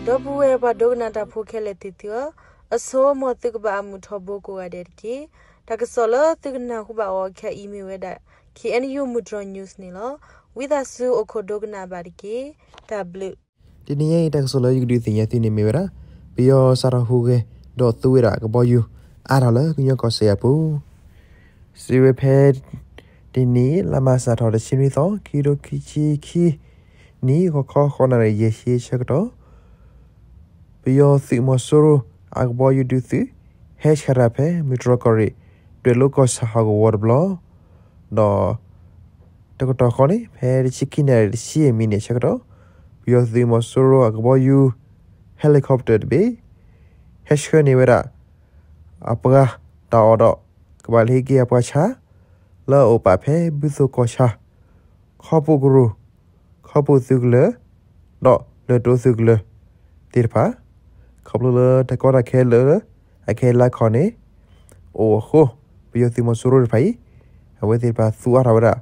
ဒီပုၢ်ဝဲၢ်ပှၤဒိကနၣ်တၢ်ဖိခဲလၢာ်သ့ၣ်သုဧၢ, အဆိ မ်သုကဘၣ်အမုာ်ထီဘိကိးဂၤဒဲးတက့ၢ်. တၢ်ကစီၣ်လၢသုကနၢ်ဟူဘၣ်အီၤခဲအံၤမ့ၢ်ဝဲဒၣ် K N U မုၢ်တြီၤ news န့ၣ်လီၤ. ဝံသးစူၤအိၣ်ခိးဒိကနၣ်ဘၣ်တက့ၢ်. တၢ်ဘျုး တနံၤအံၤတၢ်ကစီၣ်လၢယကဒုးသ့ၣ်ညါသုန့ၣ်မ့ၢ်ဝဲဒၣ် ပယီၤစးထီၣ်ဟူးဂဲၤ ဒီးသူဝဲဒၣ်ကဘီယူၤ အါထီၣ်လၢကညီကီၢ်စဲၣ်အပူၤ စံးဝဲဖဲ တနံၤ လါမၢ်ၡးထီၣ်တဆံနွံသီ ခံကထိခံဆံခံနံၣ် ဂီၤခီဃိးနၣ်ရံၣ်ယဲၢ်ဆံဆၢကတီၢ် ပယီၤသုးမီၤစိရိၤအကဘီယူၤဒုးသုး ဟဲဆှၢတၢ်ဖဲ မုၢ်တြီၤကီၢ်ရ့ၣ် တွဲၣ်လိကီၢ်ဆၣ်ဟီၣ်ကဝီၤတဘျီ ဒီး တကတီၢ်ဃီန့ၣ် ဖဲတဆံခံနၣ်ရံၣ်တဆံယဲၢ်မံးနံးအဆၢကတီၢ် ပယီၤသုးမီၤစိရိၤအကဘီယူၤ helicopter တဘ့ၣ် ဟဲဆှၢန့ၢ်ဝဲဒၣ် အပှၤတၢ်အီၣ်ဒီး ကဘၣ်လဲၤဟံးက့ၤအပှၤဆါ လၢအအိၣ်ပာ်ဖဲဘုသိၣ်ကီၢ်ဆၣ် ခီပူၣ်ကရူၢ် ခီပူၣ်သုးကလၢၤ ဒီးလၢၢ်တိသုးကလၢၤသ့ၣ်တဖၣ် ခီဖျိလၢတၢ်ကီတၢ်ခဲလၢာ် အခဲအံၤလၢခီန့ၣ် အိၣ်အဃိ ပယီၤသုးမီၤစိရိၤတဖၣ်အံၤ အဝဲသ့ၣ်တဖၣ်သူအါထီၣ်ဝဲဒၣ်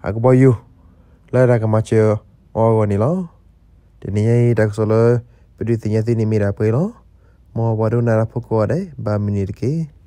အကဘီယူၤ လၢတၢ်ကမၤစၢၤအီၤအဂီၢ်န့ၣ်လီၤ. တနံၤအံၤတၢ်ကစီၣ်လၢ ပဒုးသ့ၣ်ညါသုန့ၣ်မ့ၢ်ဒၣ်ပှဲၤလီၤ. မ်ပှၤဒိကနၣ်တၢ်ဖိကိးဂၤဒဲး ဘၣ်မုာ်န့ၣ်တက့ၢ်.